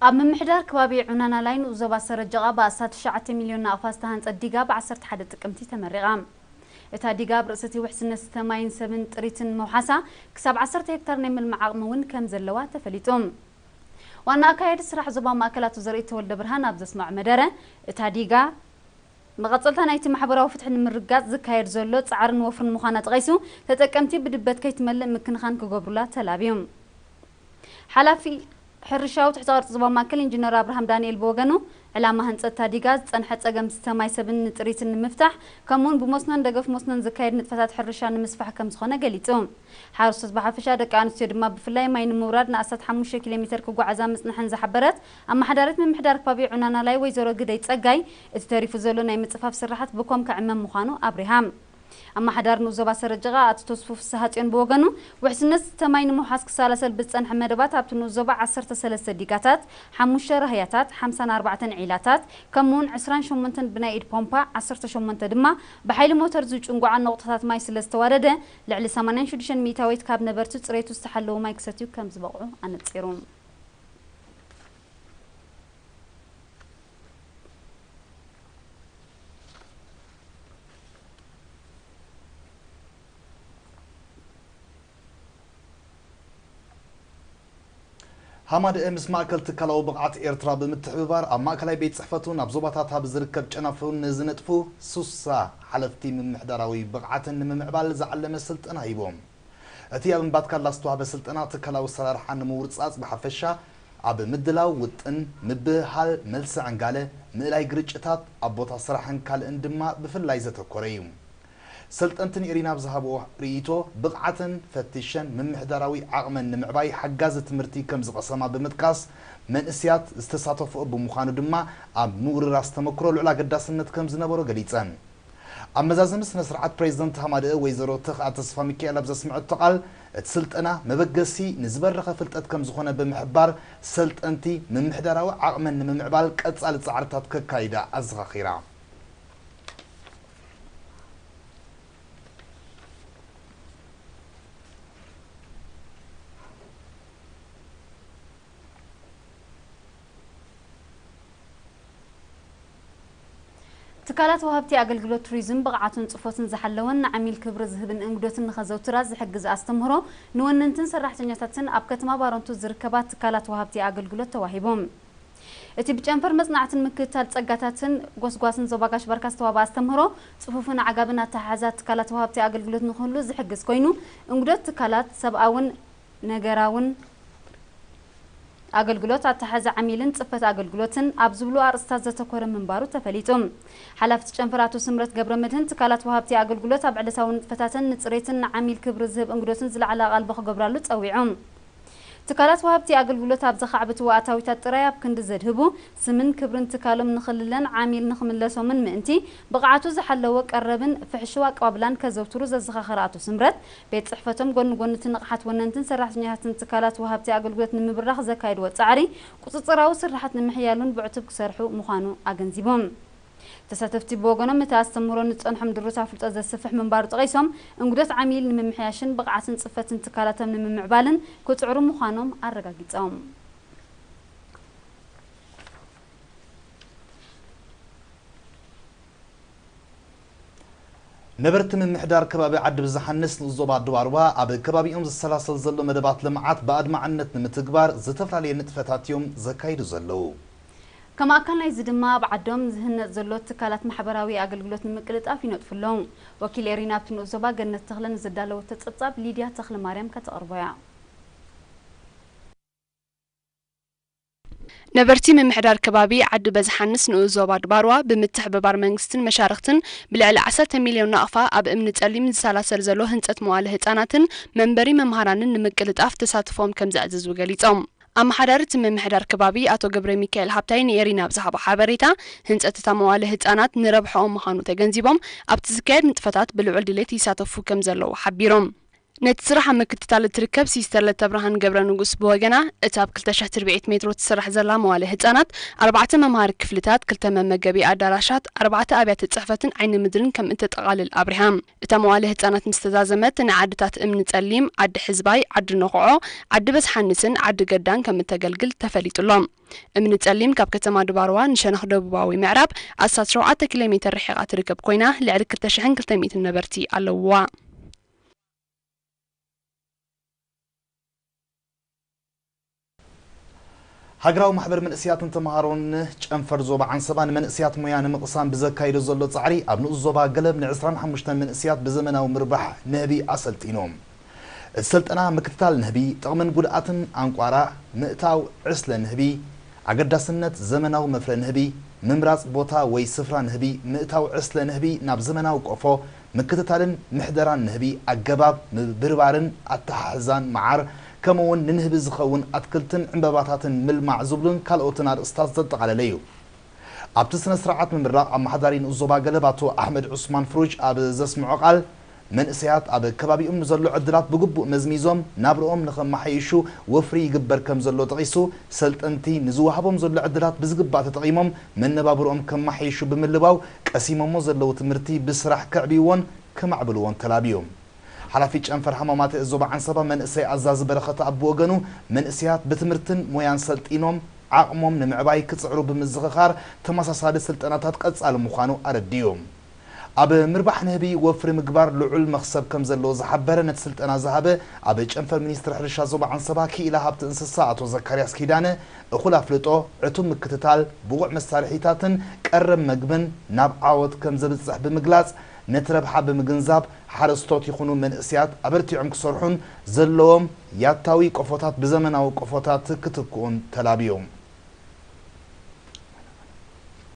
ኣብ ምምሕዳር ከባቢ ዑናና ላይን ንኡስ ዞባ ሰረጀቓ ብኣስታት ትሽዓተ ሚልዮን ናቕፋ ዝተሃንጸት ዲጋ ብ ዓሰርተ ሓደ ጥቅምቲ ተመሪቓ። እታ ዲጋ ኣብ ርእሲ እቲ ውሕስነት ስተ ማይን ሰብን ጥሪትን ምውሓሳ ክሳብ ዓሰርተ ሄክታር ናይ ምልማዕ ዓቕሚ እውን ከም ዘለዋ ተፈሊጡ። ዋና ኣካያዲ ስራሕ ዞባ ማእከል ኣቶ ዘርኢ ተወልደ ብርሃን ኣብ ዘስምዖ መደረ፣ እታ ዲጋ መቐጸልታ ናይቲ ማሕበራዊ ፍትሒ ንምርግጋጽ ዝካየድ ዘሎ ጻዕርን ወፍርን ምዃና ጠቒሱ፣ ተጠቀምቲ ብድበት ከይትመልእ ምክንኻን ክገብሩላ ተላብዩ። ሓላፊ ሕርሻዊ ትሕተ ቅርጺ ዞባ ማእከል ኢንጂነር ኣብርሃም ዳንኤል ብወገኑ፣ ዕላማ ህንጸት ታዲጋ ዝጸንሐ ጸገም ስተ ማይ ሰብን ንጥሪትን ንምፍታሕ፣ ከምኡውን ብመስኖን ደገፍ መስኖን ዝካየድ ንጥፈታት ሕርሻ ንምስፋሕ ከም ዝኾነ ገሊጹ። ሓረስቶት ብሓፈሻ፣ ደቂ ኣንስትዮ ድማ ብፍላይ ማይ ንምውራድ ንኣስታት ሓሙሽተ ኪሎ ሜተር ክጓዓዛ ምጽንሐን ዝሓበረት ኣመሓዳሪት ምምሕዳር ከባቢ ዑናናላይ ወይዘሮ ግደይ ጸጋይ፣ እቲ ተሪፉ ዘሎ ናይ ምጽፋፍ ስራሓት ብኮም ክዕመም ምዃኑ ኣብሪሃ። ኣመሓዳሪ ንኡስ ዞባ ሰረጀቓ ኣቶ ተስፉ ፍስሃጽዮን ብወገኑ፣ ውሕስነት ስተ ማይ ንምውሓስ ክሰላሰል ብዝጸንሐ መደባት ኣብቲ ንኡስ ዞባ ዓሰርተ ሰለስተ ዲጋታት፣ ሓሙሽተ ራህያታት፣ ሓምሳን ኣርባዕተን ዒላታት፣ ከምኡውን ዕስራን ሸሞንተን ብናይ ኢድ ፖምፓ፣ ዓሰርተ ሸሞንተ ድማ ብሓይሊ ሞተር ዝጭንጉዓ ነቑጣታት ማይ ስለ ዝተዋደደ፣ ልዕሊ ሰማንያን ሽዱሽተን ሚእታዊት ካብ ነበርቲ ጽሬቱ ዝተሓለወ ማይ ክሰትዩ ከም ዝበቕዑ ኣነጺሩ። ሃማደኤ ምስ ማእከል ትካላዊ ብቕዓት ኤርትራ ብምትሕብባር፣ ኣብ ማእከላይ ቤት ጽሕፈቱን ኣብ ዞባታት ኣብ ዝርከብ ጨናፍሩን ንዝነጥፉ ሱሳ ሓለፍቲ ምምሕዳራዊ ብቕዓትን ንምምዕባል ዝዓለመ ስልጠና ሂቦም። እቲ ኣብ እምባትካላ ዝተዋህበ ስልጠና፣ ትካላዊ ኣሰራርሓ ንምውርጻጽ ብሓፈሻ፣ ኣብ ምድላው ውጥን፣ ምብህሃል፣ መልሲ ዕንጋለ፣ ምእላይ ግርጭታት፣ ኣብ ቦታ ስራሕን ካልእን ድማ ብፍላይ ዘተኮረ እዩ። ሰልጠንቲ ንኤሪና ብዝሃብኦ ርእይቶ፣ ብቕዓተን ፈቲሸን ምምሕዳራዊ ዓቕመን ንምዕባይ ሓጋዚ ትምህርቲ ከም ዝቐሰማ ብምጥቃስ፣ መንእስያት ዝተሳተፍኦ ብምዃኑ ድማ፣ ኣብ ምውርራስ ተመክሮ ልዑል ኣገዳስነት ከም ዝነበሮ ገሊጸን። ኣብ መዛዘሚ ስነ ስርዓት፣ ፕሬዚደንት ሃማደኤ ወይዘሮ ተኽኣ ተስፋ ሚካኤል ኣብ ዘስምዐቶ ቃል፣ እቲ ስልጠና መበገሲ ንዝበረኸ ፍልጠት ከም ዝኾነ ብምሕባር፣ ሰልጠንቲ ምምሕዳራዊ ዓቕመን ንምምዕባል ቀጻሊ ጻዕርታት ከካይዳ ኣዘኻኺራ። ትካላት ወሃብቲ ኣገልግሎት ቱሪዝም ብቕዓቱን ጽፎትን ዝሓለወን ንዓሚል ክብሪ ዝህብን እንግዶትን ንኸዘውትራ ዝሕግዝ ኣስተምህሮ ንወነንትን ሰራሕተኛታትን ኣብ ከተማ ባረንቱ ዝርከባ ትካላት ወሃብቲ ኣገልግሎት ተዋሂቦም። እቲ ብጨንፈር መጽናዕትን ምክትታል ጸጋታትን ጎስጓስን ዞባ ጋሽ ባርካ ዝተዋህበ ኣስተምህሮ፣ ጽፉፍን ዓጋብን ኣተሓሕዛ ትካላት ወሃብቲ ኣገልግሎት ንክህሉ ዝሕግዝ ኮይኑ፣ እንግዶት ትካላት ሰብኣውን ነገራውን ኣገልግሎት፣ ኣተሓሕዛ ዓሚልን ጽፈት ኣገልግሎትን ኣብ ዝብሉ ኣርእስታት ዘተኮረ ምንባሩ ተፈሊጡ። ሓላፊት ጨንፈር ኣቶ ስምረት ገብረመድህን፣ ትካላት ወሃብቲ ኣገልግሎት ኣብ ዕለታዊ ንጥፈታተን ንጽሬትን ንዓሚል ክብሪ ዝህብ እንግዶትን ዝለዓለ ኣቓልቦ ክገብራሉ ጸዊዖም። ትካላት ወሃብቲ ኣገልግሎት ኣብ ዘኻዕብትዎ ኣታዊታት ጥራይ ኣብ ክንዲ ዘድህቡ፣ ስምን ክብርን ትካሎም ንኽልለን ዓሚል ንኽምለሶምን ምእንቲ፣ ብቕዓቱ ዝሓለወ ቀረብን ፍሕሽው ኣቀባብላን ከዘውትሩ ዘዘኻኸረ ኣቶ ስምረት፣ ቤት ጽሕፈቶም ጎኒ ጎኒ እቲ ንቕሓት ወነንትን ሰራሕተኛታትን ትካላት ወሃብቲ ኣገልግሎት ንምብራኽ ዘካየድዎ ጻዕሪ፣ ቁጽጽራዊ ስራሓት ንምሕያሉን ብዕቱብ ክሰርሑ ምዃኑ ኣገንዚቦም። ተሳተፍቲ ብወገኖም፣ እቲ ኣስተምህሮ ንዝጸንሖም ድሩት ኣፍልጦ ዘስፍሕ ምንባሩ ጠቒሶም፣ እንግዶት ዓሚል ንምምሕያሽን ብቕዓትን ጽፈትን ትካላቶም ንምምዕባልን ክጽዕሩ ምዃኖም ኣረጋጊጾም። ነበርቲ ምምሕዳር ከባቢ ዓዲ ብዝሓንስ ንኡስ ዞባ ድባርባ፣ ኣብ ከባቢኦም ዝሰላሰል ዘሎ መደባት ልምዓት ብኣድማዕነት ንምትግባር ዝተፈላለየ ንጥፈታት እዮም ዘካይዱ ዘለዉ። ከም ኣካል ናይዚ ድማ፣ ኣብ ዓዶም ዝህነጽ ዘሎ ትካላት ማሕበራዊ ኣገልግሎት ንምቅልጣፍ ይነጥፉ ኣለዉ። ወኪል ኤሪና ኣብቲ ንኡስ ዞባ ገነት ተኽለ ንዘዳለወቶ ጸብጻብ፣ ሊድያ ተኽለማርያም ከተቕርቦ እያ። ነበርቲ ምምሕዳር ከባቢ ዓዲ በዝሓንስ ንኡስ ዞባ ድባርዋ ብምትሕብባር መንግስትን መሻርኽትን ብልዕሊ ዓሰርተ ሚልዮን ናቕፋ ኣብ እምኒ ጸሊም ዝሰላሰል ዘሎ ህንጸት መዋለ ህጻናትን መንበሪ መምሃራንን ንምቅልጣፍ ተሳትፎም ከም ዘዕዝዙ ገሊጾም። ኣመሓዳሪ እቲ ምምሕዳር ከባቢ ኣቶ ገብረ ሚካኤል ሃብታይ ንኤሪና ብዝሃቦ ሓበሬታ፣ ህንጸት እታ መዋለ ህጻናት ንረብሕኦም ምዃኑ ተገንዚቦም፣ ኣብቲ ዝካየድ ንጥፈታት ብልዑል ድሌት ይሳተፉ ከም ዘለዉ ሓቢሮም። ነቲ ስራሕ ኣብ ምክትታል እትርከብ ሲስተር ለተብርሃን ገብረ ንጉስ ብወገና፣ እታ ኣብ ክልተ ሽሕ ትርብዒት ሜትሮ ትስራሕ ዘላ መዋለ ህጻናት፣ ኣርባዕተ መምሃሪ ክፍልታት፣ ክልተ መመገቢ ኣዳራሻት፣ ኣርባዕተ ኣብያተ ጽሕፈትን ዓይኒ ምድርን ከም እተጠቓልል ኣብሪሃ። እታ መዋለ ህጻናት ምስ ተዛዘመት፣ ንዓድታት እምኒ ጸሊም፣ ዓዲ ሕዝባይ፣ ዓዲ ነኾዖ፣ ዓዲ በዝሓንስን ዓዲ ገዳን ከም እተገልግል ተፈሊጡ ኣሎ። እምኒ ጸሊም ካብ ከተማ ድባርዋ ንሸነኽ ደቡባዊ ምዕራብ ኣስታት ሸውዓተ ኪሎ ሜተር ርሒቓ ትርከብ ኮይና፣ ልዕሊ ክልተ ሽሕን ክልተ ሚእትን ነበርቲ ኣለውዋ። ሃገራዊ ማሕበር መንእሰያትን ተምሃሮን ጨንፈር ዞባ ዓንሰባ ንመንእሰያት ሞያ ንምቕሳም ብዘካይዶ ዘሎ ጻዕሪ፣ ኣብ ንኡስ ዞባ ገለብ ን ዕስራን ሓሙሽተን መንእሰያት ብዘመናዊ ምርባሕ ንህቢ ኣሰልጢኑ። እቲ ስልጠና ምክትታል ንህቢ፣ ጥቕምን ጉድኣትን ኣንቋራ፣ ምእታው ዕስለ ንህቢ፣ ኣገዳስነት ዘመናዊ መፍረ ንህቢ፣ ምምራጽ ቦታ ወይ ስፍራ ንህቢ፣ ምእታው ዕስለ ንህቢ ናብ ዘመናዊ ቆፎ፣ ምክትታልን ምሕደራን ንህቢ፣ ኣገባብ ምብርባርን ኣተሓሕዛን መዓር፣ ከምኡ'ውን ንንህቢ ዝኸውን ኣትክልትን ዕምበባታትን ምልማዕ ዝብሉን ካልኦትን ኣርእስታት ዘጠቓለለ እዩ። ኣብቲ ስነ ስርዓት ምምራቕ፣ ኣመሓዳሪ ንኡስ ዞባ ገለብ ኣቶ ኣሕመድ ዑስማን ፍሩጅ ኣብ ዘስምዖ ቃል፣ መንእሰያት ኣብ ከባቢኦም ንዘሎ ዕድላት ብግቡእ መዝሚዞም ናብርኦም ንኸመሓይሹ ወፍሪ ይግበር ከም ዘሎ ጠቒሱ፣ ሰልጠንቲ ንዝወሃቦም ዘሎ ዕድላት ብዝግባእ ተጠቒሞም መነባብርኦም ከመሓይሹ ብምልባው፣ ቀሲሞሞ ዘለዉ ትምህርቲ ብስራሕ ከዕብይዎን ከማዕብልዎን ተላብዩ። ሓላፊ ጨንፈር ሃማማተ ዞባ ዓንሰባ መንእሰይ ኣዛዚ በረኸት ኣብ ብወገኑ፣ መንእሰያት ብትምህርትን ሞያን ሰልጢኖም ዓቕሞም ንምዕባይ ክጽዕሩ ብምዝኽኻር፣ ተመሳሳሊ ስልጠናታት ቀጻሊ ምዃኑ ኣረዲኡ። ኣብ ምርባሕ ንህቢ ወፍሪ ምግባር ልዑል መኽሰብ ከም ዘለዎ ዝሓበረ ነቲ ስልጠና ዝሃበ ኣብ ጨንፈር ሚኒስትሪ ሕርሻ ዞባ ዓንሰባ ክኢላ ሃብቲ እንስሳ ኣቶ ዘካርያስ ኪዳነ፣ እኹል ኣፍልጦ፣ ዕቱብ ምክትታል፣ ብቑዕ መሳርሒታትን ቀረብ መግብን ናብ ዓወት ከም ዘብጽሕ ብምግላጽ፣ ነቲ ረብሓ ብምግንዛብ፣ ሓረስቶት ይኹኑ መንእሰያት ኣበርቲዖም ክሰርሑን ዘለዎም ያታዊ ቆፎታት ብዘመናዊ ቆፎታት ክትክኡን ተላብዩ።